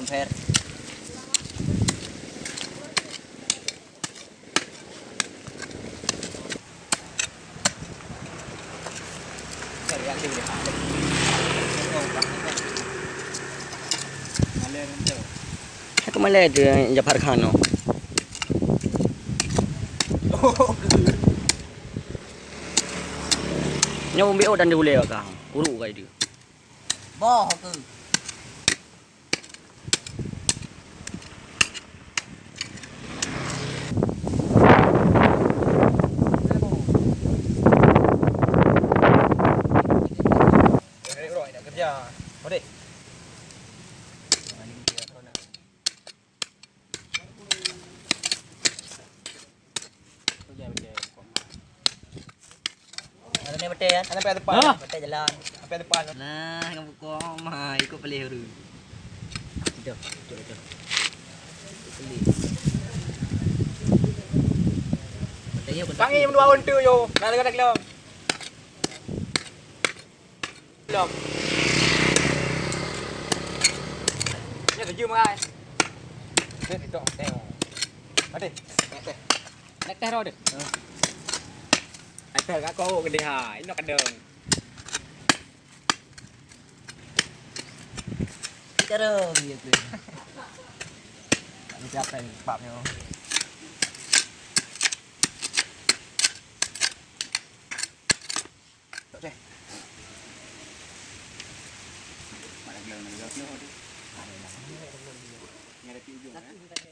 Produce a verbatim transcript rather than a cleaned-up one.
Fer. Aku malah ada Jafar Khan tu. Nyoe umbi oh dan diulé ka. Uruk ka itu. Boh aku. Ada ni betul kan? Ada pihak depan. Hah? Betul jalan. Pihak depan. Nah, kamu koma ikut pelih tu. Itu, itu, itu. Pelih. Betul ya, betul. Panggil dua orang tu yo. Nah, dekat dalam. Belum. Ni kerja mai. Dia ni tok tengok. Ada. Nak teh roda. Nak teh kat kau ke dia. Ini kadang. Cara dia tu. Tak ada siapa ni, sebabnya. Tak deh. Mana gelo, mana gelo, gelo tu. Ni ada di ujung, eh.